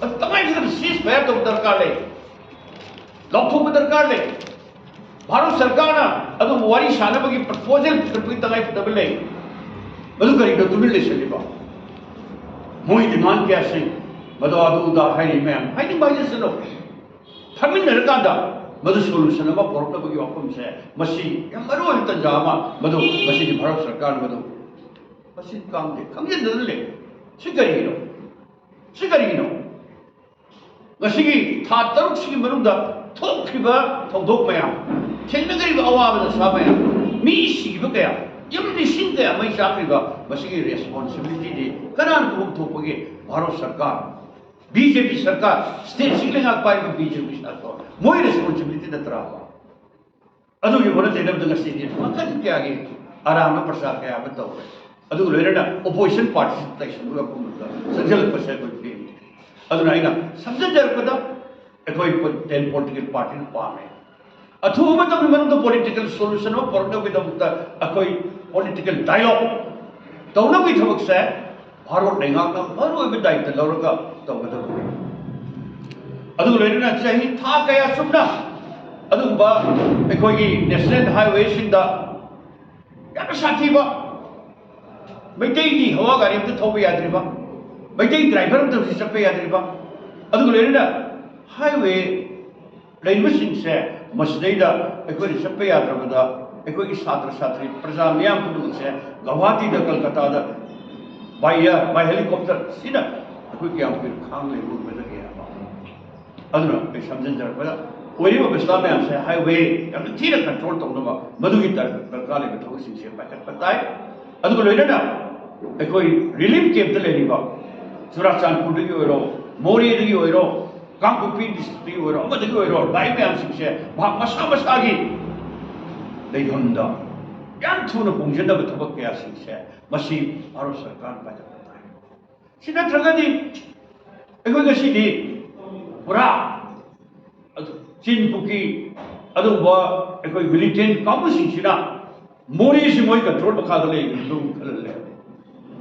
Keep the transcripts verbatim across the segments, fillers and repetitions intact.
ꯑꯗꯨ ꯇꯉꯥꯏ ꯐꯗꯅ ceasefire ꯇꯧꯕ ꯗꯔꯀꯥꯔ ꯂꯩ, ꯂꯥꯎꯊꯣꯛꯄ ꯗꯔꯀꯥꯔ ꯂꯩ꯫ ꯚꯥꯔꯠ ꯁꯔꯀꯥꯔꯅ ꯑꯗꯨꯝ ꯋꯥꯔꯤ ꯁꯥꯟꯅꯕꯒꯤ proposal ꯄꯨꯊꯣꯛꯄꯒꯤ ꯇꯉꯥꯏ ꯐꯗꯕ ꯂꯩ꯫ ꯃꯗꯨ ꯀꯔꯤꯒꯤꯅꯣ ꯇꯨꯃꯤꯟ ꯂꯩꯁꯜꯂꯤꯕ? ꯃꯣꯏ demand ꯀꯌꯥꯁꯤꯡ, ꯃꯗꯨ ꯑꯗꯨꯗ ꯍꯥꯏꯔꯤ ꯃꯌꯥꯝ, ꯍꯥꯏꯅꯤꯡꯕ ꯍꯥꯏꯖꯁꯅꯨ꯫ ꯐꯝꯃꯤꯟꯅꯔꯀꯥꯟꯗ ꯃꯗꯨ solution ꯑꯃ ꯄꯨꯔꯛꯅꯕꯒꯤ ꯋꯥꯐꯝꯁꯦ, ꯃꯁꯤ ꯌꯥꯝ ꯃꯔꯨ ꯑꯣꯏꯕ ꯇꯥꯟꯖꯥ ꯑꯃ꯫ ꯃꯗꯨ ꯃꯁꯤꯗꯤ ꯚꯥꯔꯠ ꯁꯔꯀꯥꯔꯅ ꯃꯗꯨ ꯃꯁꯤ ꯀꯥꯡꯗꯦ ꯈꯪꯖꯤꯟꯗꯅ ꯂꯩ꯫ ꯁꯤ ꯀꯔꯤꯒꯤꯅꯣ? ꯁꯤ ꯀꯔꯤꯒꯤꯅꯣ? ꯉꯁꯤꯒꯤ ꯊꯥ ꯇꯔꯨꯛꯁꯤꯒꯤ ꯃꯅꯨꯡꯗ ꯊꯣꯛꯈ꯭ꯔꯤꯕ ꯊꯧꯗꯣꯛ ꯃꯌꯥꯝ, ꯊꯦꯡꯅꯈ꯭ꯔꯤꯕ ꯑꯋꯥꯕ ꯅꯁꯥ ꯃꯌꯥꯝ, ꯃꯤ ꯁꯤꯈꯤꯕ ꯀꯌꯥ, ꯌꯨꯝ ꯂꯤꯁꯤꯡ ꯀꯌꯥ ꯃꯩ ꯆꯥꯛꯈ꯭ꯔꯤꯕ, ꯃꯁꯤꯒꯤ responsibility ꯗꯤ ꯀꯅꯥꯅ ꯄꯨꯐꯝ ꯊꯣꯛꯄꯒꯦ? ꯚꯥꯔꯠ ꯁꯔꯀꯥꯔ, ꯕꯤ ꯖꯦ ꯄꯤ ꯁꯔꯀꯥꯔ, state ꯁꯤꯒꯤ ꯂꯩꯉꯥꯛ ꯄꯥꯏꯔꯤꯕ ꯕꯤ ꯖꯦ ꯄꯤ ꯁꯔꯀꯥꯔ, ꯃꯣꯏ responsibility ꯅꯠꯇ꯭ꯔꯥ? ꯑꯗꯨꯒꯤ ꯍꯣꯠꯅꯖꯅꯕꯗ ꯉꯁꯤꯗꯤ ꯃꯈꯜ ꯀꯌꯥꯒꯤ ꯑꯔꯥꯟꯕ ꯄ꯭ꯔꯆꯥꯔ ꯀꯌꯥ ꯑꯃ ꯇꯧꯔꯦ꯫ ꯑꯗꯨꯒ ꯂꯣꯏꯅꯅ opposition party ꯁꯤ ꯇꯩꯁꯤꯟꯕꯒ ꯄꯨꯝꯕꯗ ꯆꯪꯁꯤꯜꯂꯛꯄꯁꯦ ꯑꯩꯈꯣꯏ ꯄꯦꯟꯗꯦ꯫ ꯑꯗꯨꯅ ꯑꯩꯅ ꯁꯝꯖꯤꯟꯖꯔꯛꯄꯗ, ꯑꯩꯈꯣꯏ ten political party ꯅ ꯄꯥꯝꯃꯦ꯫ ꯑꯊꯨꯕ ꯃꯇꯝꯒꯤ ꯃꯅꯨꯡꯗ political solution ꯑꯃ ꯄꯨꯔꯛꯅꯕꯒꯤꯗꯃꯛꯇ ꯑꯩꯈꯣꯏ political dialogue ꯇꯧꯅꯕꯒꯤ ꯊꯕꯛꯁꯦ ꯚꯥꯔꯠ ꯂꯩꯉꯥꯛꯅ ꯃꯔꯨꯑꯣꯏꯕ ꯗꯥꯌꯤꯠꯇ ꯂꯧꯔꯒ ꯇꯧꯒꯗꯕꯅꯤ꯫ ꯑꯗꯨꯒ ꯂꯣꯏꯅꯅ ꯆꯍꯤ ꯊꯥ ꯀꯌꯥ ꯆꯨꯞꯅ ꯑꯗꯨꯒꯨꯝꯕ ꯑꯩꯈꯣꯏꯒꯤ national highway ꯁꯤꯡꯗ ꯌꯥꯝꯅ ꯁꯥꯊꯤꯕ, ꯃꯩꯇꯩꯒꯤ ꯍꯋꯥ ꯒꯥꯔꯤ ꯑꯝꯇ ꯊꯧꯕ ꯌꯥꯗ꯭ꯔꯤꯕ, ꯃꯩꯇꯩ driver ꯑꯝꯇ ꯍꯧꯖꯤꯛ ꯆꯠꯄ ꯌꯥꯗ꯭ꯔꯤꯕ, ꯑꯗꯨꯒ ꯂꯣꯏꯅꯅ highway ꯂꯩꯔꯤꯕꯁꯤꯡꯁꯦ, ꯃꯁꯤꯗꯩꯗ ꯑꯩꯈꯣꯏꯅ ꯆꯠꯄ ꯌꯥꯗ꯭ꯔꯕꯗ, ꯑꯩꯈꯣꯏꯒꯤ ꯁꯥꯇ꯭ꯔ ꯁꯥꯇ꯭ꯔꯤ ꯄ꯭ꯔꯖꯥ ꯃꯤꯌꯥꯝ ꯄꯨꯝꯅꯃꯛꯁꯦ ꯒꯧꯍꯥꯇꯤꯗ, ꯀꯜꯀꯇꯥꯗ by air, by helicopter ꯁꯤꯅ ꯑꯩꯈꯣꯏ ꯀꯌꯥꯝ ꯀꯨꯏꯅ ꯈꯥꯡ ꯂꯩꯕ ꯉꯝꯒꯗꯒꯦ ꯍꯥꯏꯕ꯫ ꯑꯗꯨꯅ ꯑꯩ ꯁꯝꯖꯤꯟꯖꯔꯛꯄꯗ, ꯑꯣꯏꯔꯤꯕ ꯃꯁꯂꯥ ꯃꯌꯥꯝꯁꯦ highway ꯌꯥꯝꯅ ꯊꯤꯅ control ꯇꯧꯅꯕ, ꯃꯗꯨꯒꯤ ꯗꯔ-, ꯗꯔꯀꯥꯔ ꯂꯩꯕ ꯊꯕꯛꯁꯤꯡꯁꯦ ꯄꯥꯏꯈꯠꯄ ꯇꯥꯏ꯫ ꯑꯗꯨꯒ ꯂꯣꯏꯅꯅ ꯑꯩꯈꯣꯏ relief camp ꯇ ꯂꯩꯔꯤꯕ ꯆꯨꯔꯥꯆꯥꯟꯄꯨꯔꯗꯒꯤ ꯑꯣꯏꯔꯣ, ꯃꯣꯔꯦꯗꯒꯤ ꯑꯣꯏꯔꯣ, ꯀꯥꯡꯄꯣꯛꯄꯤ district ꯇꯒꯤ ꯑꯣꯏꯔꯣ, ꯑꯃꯗꯒꯤ ꯑꯣꯏꯔꯣ, ꯂꯥꯛꯏ ꯃꯌꯥꯝꯁꯤꯡꯁꯦ ꯃꯍꯥꯛ ꯃꯁꯥ ꯃꯁꯥꯒꯤ ꯂꯩꯐꯝꯗ ꯌꯥꯝ ꯊꯨꯅ ꯍꯣꯡꯖꯅꯕ ꯊꯕꯛ ꯀꯌꯥꯁꯤꯡꯁꯦ ꯃꯁꯤ ꯚꯥꯔꯠ ꯁꯔꯀꯥꯔꯅ ꯄꯥꯏꯈꯠꯄ ꯇꯥꯏ꯫ ꯁꯤ ꯅꯠꯇ꯭ꯔꯒꯗꯤ ꯑꯩꯈꯣꯏ ꯉꯁꯤꯗꯤ ꯄꯨꯔꯥ ꯑꯗꯨ ꯆꯤꯟ ꯄꯨꯈꯤ ꯑꯗꯨꯒꯨꯝꯕ ꯑꯩꯈꯣꯏ militant ꯀꯥꯡꯕꯨꯁꯤꯡꯁꯤꯅ ꯃꯣꯔꯦꯁꯤ ꯃꯣꯏ control ꯃꯈꯥꯗ ꯂꯩꯕꯗꯧ ꯈꯜꯍꯜꯂꯦ꯫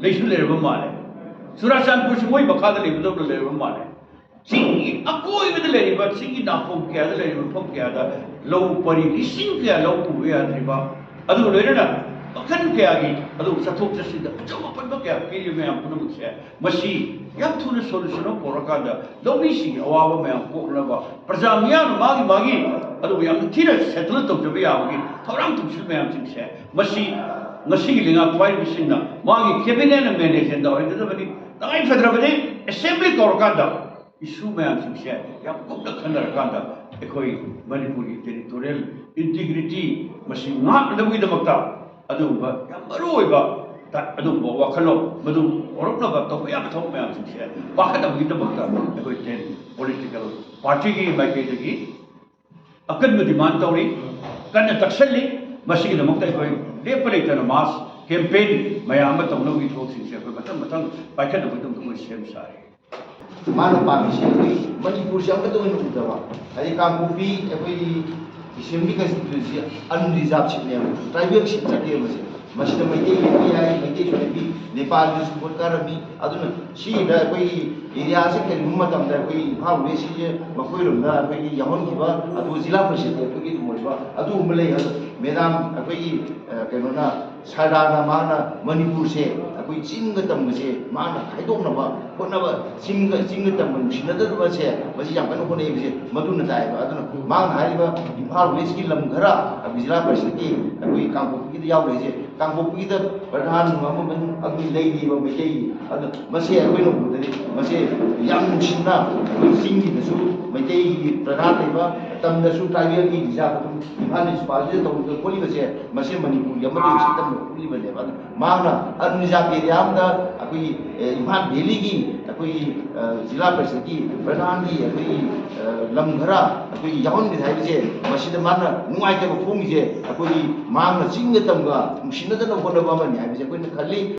ꯂꯩꯁꯨ ꯂꯩꯔꯕ ꯃꯥꯜꯂꯦ꯫ ꯆꯨꯔꯥꯆꯥꯟꯄꯨꯔꯁꯤ ꯃꯣꯏ ꯃꯈꯥꯗ ꯂꯩꯕꯗꯧꯅ ꯂꯩꯔꯕ ꯃꯥꯜꯂꯦ꯫ ꯆꯤꯡꯒꯤ ꯑꯀꯣꯏꯕꯗ ꯂꯩꯔꯤꯕ, ꯆꯤꯡꯒꯤ ꯅꯥꯄꯣꯝ ꯀꯌꯥꯗ ꯂꯩꯔꯤꯕ ꯃꯐꯝ ꯀꯌꯥꯗ ꯂꯧ ꯄꯔꯤ ꯂꯤꯁꯤꯡ ꯀꯌꯥ ꯂꯧ ꯎꯕ ꯌꯥꯗ꯭ꯔꯤꯕ, ꯑꯗꯨꯒ ꯂꯣꯏꯅꯅ ꯃꯈꯜ ꯀꯌꯥꯒꯤ ꯑꯗꯨ ꯆꯠꯊꯣꯛ ꯆꯠꯁꯤꯟꯗ ꯑꯆꯧꯕ ꯑꯄꯟꯕ ꯀꯌꯥ ꯄꯤꯔꯤꯕ ꯃꯌꯥꯝ ꯄꯨꯝꯅꯃꯛꯁꯦ, ꯃꯁꯤ ꯌꯥꯝ ꯊꯨꯅ solution ꯑꯃ ꯄꯨꯔꯛꯀꯥꯟꯗ ꯂꯧꯃꯤꯁꯤꯡꯒꯤ ꯑꯋꯥꯕ ꯃꯌꯥꯝ ꯀꯣꯛꯅꯕ, ꯄ꯭ꯔꯖꯥ ꯃꯤꯌꯥꯝꯅ ꯃꯥꯒꯤ ꯃꯥꯒꯤ ꯑꯗꯨꯕꯨ ꯌꯥꯝꯅ ꯊꯤꯅ settle ꯇꯧꯖꯕ ꯌꯥꯕꯒꯤ ꯊꯧꯔꯥꯡ ꯇꯧꯁꯤꯜ ꯃꯌꯥꯝꯁꯤꯡꯁꯦ, ꯃꯁꯤ ꯉꯁꯤꯒꯤ ꯂꯩꯉꯥꯛ ꯄꯥꯏꯔꯤꯕꯁꯤꯡꯅ ꯃꯥꯒꯤ cabinet ꯑꯃ manage ꯇꯧꯍꯟꯒꯗꯕꯅꯤ꯫ ꯇꯉꯥꯏ ꯐꯗ꯭ꯔꯕꯗꯤ assembly ꯀꯧꯔꯀꯥꯟꯗ issue ꯃꯌꯥꯝꯁꯤꯡꯁꯦ ꯌꯥꯝ ꯀꯨꯞꯅ ꯈꯟꯅꯔꯀꯥꯟꯗ ꯑꯩꯈꯣꯏ ꯃꯅꯤꯄꯨꯔꯒꯤ territorial integrity ꯃꯁꯤ ꯉꯥꯛꯅꯕꯒꯤꯗꯃꯛꯇ ꯑꯗꯨꯒꯨꯝꯕ ꯌꯥꯝ ꯃꯔꯨ ꯑꯣꯏꯕ ꯇ-, ꯑꯗꯨꯒꯨꯝꯕ ꯋꯥꯈꯜꯂꯣꯟ ꯃꯗꯨ ꯍꯧꯔꯛꯅꯕ ꯇꯧꯕ ꯌꯥꯕ ꯊꯕꯛ ꯃꯌꯥꯝꯁꯤꯡꯁꯦ ꯄꯥꯏꯈꯠꯅꯕꯒꯤꯗꯃꯛꯇ ꯑꯩꯈꯣꯏ ten political partyꯒꯤ ꯃꯥꯏꯀꯩꯗꯒꯤ ꯑꯀꯟꯕ demand ꯇꯧꯔꯤ, ꯀꯟꯅ ꯇꯛꯁꯜꯂꯤ꯫ ꯃꯁꯤꯒꯤꯗꯃꯛꯇ ꯑꯩꯈꯣꯏ ꯂꯦꯞꯄ ꯂꯩꯇꯅ mass campaign ꯃꯌꯥꯝ ꯑꯃ ꯇꯧꯅꯕꯒꯤ ꯊꯕꯛꯁꯤꯡꯁꯦ ꯑꯩꯈꯣꯏ ꯃꯊꯪ ꯃꯊꯪ ꯄꯥꯏꯈꯠꯅꯕꯒꯤꯗꯃꯛꯇ ꯑꯩꯈꯣꯏ ꯁꯦꯝ ꯁꯥꯔꯤ꯫ ꯃꯥꯅ ꯄꯥꯝꯃꯤꯁꯦ ꯑꯩꯈꯣꯏ ꯃꯅꯤꯄꯨꯔꯁꯦ ꯑꯃꯠꯇ ꯑꯣꯏꯅ ꯎꯗꯕ, ꯍꯥꯏꯗꯤ ꯀꯥꯡꯄꯣꯛꯄꯤ ꯑꯩꯈꯣꯏꯒꯤ Assembly constituency unreserved seatꯅꯦꯕ, tribal seat ꯆꯠꯇꯦꯕ ꯃꯁꯤ꯫ ꯃꯁꯤꯗ ꯃꯩꯇꯩ ꯂꯩꯕ ꯌꯥꯏ, ꯃꯩꯇꯩ ꯂꯩꯕꯤ, ꯅꯦꯄꯥꯜꯒꯤꯁꯨ ꯚꯣꯠ ꯀꯥꯔꯝꯃꯤ꯫ ꯑꯗꯨꯅ ꯁꯤꯗ ꯑꯩꯈꯣꯏꯒꯤ areaꯁꯦ ꯀꯔꯤꯒꯨꯝꯕ ꯃꯇꯝꯗ ꯑꯩꯈꯣꯏ ꯏꯝꯐꯥꯜ Westꯀꯤꯁꯦ ꯃꯈꯣꯏꯔꯣꯝꯗ ꯑꯩꯈꯣꯏꯒꯤ ꯌꯥꯎꯍꯟꯈꯤꯕ, ꯑꯗꯨꯒ ꯖꯤꯂꯥ ꯄꯔꯤꯁꯠꯇ ꯑꯩꯈꯣꯏꯒꯤ ꯑꯗꯨꯝ ꯑꯣꯏꯕ ꯑꯗꯨꯒꯨꯝꯕ ꯂꯩ꯫ ꯑꯗꯣ ꯃꯦꯗꯥꯝ ꯑꯩꯈꯣꯏꯒꯤ, ꯑ, ꯀꯩꯅꯣꯅ, ꯁꯔꯗꯥꯔꯅ ꯃꯥꯅ ꯃꯅꯤꯄꯨꯔꯁꯦ ꯑꯩꯈꯣꯏ ꯆꯤꯡꯒ ꯇꯝꯒꯁꯦ ꯃꯥꯅ ꯈꯥꯏꯗꯣꯛꯅꯕ ꯍꯣꯠꯅꯕ, ꯆꯤꯡꯒ, ꯆꯤꯡꯒ ꯇꯝꯒ ꯅꯨꯡꯁꯤꯅꯗꯕꯁꯦ ꯃꯁꯤ ꯌꯥꯝ ꯀꯟꯅ ꯍꯣꯠꯅꯩꯕꯁꯦ ꯃꯗꯨꯅ ꯇꯥꯏꯌꯦꯕ꯫ ꯑꯗꯨꯅ ꯃꯥꯅ ꯍꯥꯏꯔꯤꯕ ꯏꯝꯐꯥꯜ Westꯀꯤ ꯂꯝ ꯈꯔ ꯑꯩꯈꯣꯏ ꯖꯤꯂꯥ ꯄꯔꯤꯁꯠꯀꯤ ꯑꯩꯈꯣꯏ ꯀꯥꯡꯄꯣꯛꯄꯤꯒꯤꯗ ꯌꯥꯎꯔꯤꯁꯦ, ꯀꯥꯡꯄꯣꯛꯄꯤꯒꯤꯗ ꯄ꯭ꯔꯙꯥꯟ ꯑꯃꯃꯟ ꯑꯗꯨ ꯂꯩꯔꯤꯕ ꯃꯩꯇꯩꯒꯤ꯫ ꯑꯗꯨ ꯃꯁꯦ ꯑꯩꯈꯣꯏꯅ ꯎꯕꯗꯗꯤ ꯃꯁꯦ ꯌꯥꯝ ꯅꯨꯡꯁꯤꯅ ꯑꯩꯈꯣꯏ ꯆꯤꯡꯒꯤꯗꯁꯨ ꯃꯩꯇꯩꯒꯤ ꯄ꯭ꯔꯙꯥꯟ ꯂꯩꯕ, ꯇꯝꯗꯁꯨ tribal reserve ꯑꯗꯨꯝ ꯏꯝꯐꯥꯜ municipalityꯗ ꯇꯧꯔꯤꯕ ꯈꯣꯠꯂꯤꯕꯁꯦ ꯃꯁꯦ ꯃꯅꯤꯄꯨꯔꯒꯤ ꯑꯃꯠꯇ ꯑꯣꯏꯅ ꯁꯛꯇꯝꯗ ꯎꯠꯂꯤꯕꯅꯦꯕ꯫ ꯑꯗꯨ ꯃꯍꯥꯛꯅ unreserved areaꯗ ꯑꯩꯈꯣꯏꯒꯤ, ꯑꯦ, ꯏꯝꯐꯥꯜ Valleyꯒꯤ ꯑꯩꯈꯣꯏꯒꯤ, ꯑ, ꯖꯤꯂꯥ ꯄꯔꯤꯁꯠꯀꯤ ꯄ꯭ꯔꯙꯥꯟꯒꯤ ꯑꯩꯈꯣꯏꯒꯤ, ꯑ, ꯂꯝ ꯈꯔ ꯑꯩꯈꯣꯏꯒꯤ ꯌꯥꯎꯍꯟꯒꯦ ꯍꯥꯏꯕꯁꯦ, ꯃꯁꯤꯗ ꯃꯥꯅ ꯅꯨꯡꯉꯥꯏꯇꯕ ꯐꯣꯡꯉꯤꯁꯦ ꯑꯩꯈꯣꯏꯒꯤ ꯃꯍꯥꯛꯅ ꯆꯤꯡꯒ ꯇꯝꯒ ꯅꯨꯡꯁꯤꯅꯗꯅ ꯍꯣꯠꯅꯕ ꯑꯃꯅꯤ ꯍꯥꯏꯕꯁꯦ ꯑꯩꯈꯣꯏꯅ ꯈꯜꯂꯤ꯫